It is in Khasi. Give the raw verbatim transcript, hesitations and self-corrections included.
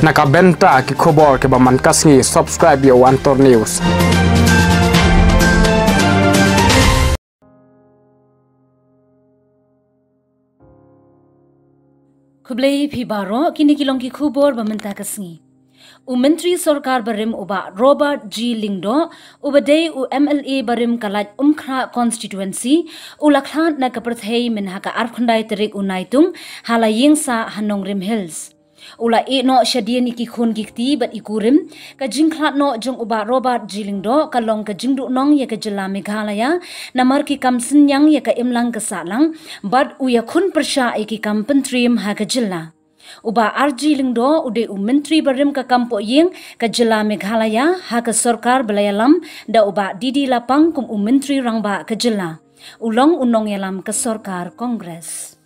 Na ka bynta ki khubor kiba man ka sngi, subscribe ïa u Antor News. Khublei phi baroh, kine ki long ki khubor ba mynta ka sngi. U Myntri Sorkar Barim u Bah Robert G Lyngdoh, uba dei u M L A barim ka Laitumkhrah constituency, u la khlad na ka pyrthei mynha ka arphew khyndai tarik u Naitung, ha la ïing sah ha Nongrim Hills. U la ïeh noh shadien ïa ki khun ki kti bad i kurim. Ka jingkhlad noh jong u Bah Robert G Lyngdoh ka long ka jingduhnong ïa ka jylla Meghalaya, namar ki kam synñiang ïa ka imlang ka sahlang, bad u ïakhun pyrshah ïa ki kam pyntriem ha ka jylla. U Bah R G Lyngdoh u dei u Myntri barim ka kam pohïing ka jylla Meghalaya ha ka sorkar ba la ïalam da u Bah D D Lapang kum u Myntri Rangbah ka jylla. U long u nongïalam ka sorkar Congress.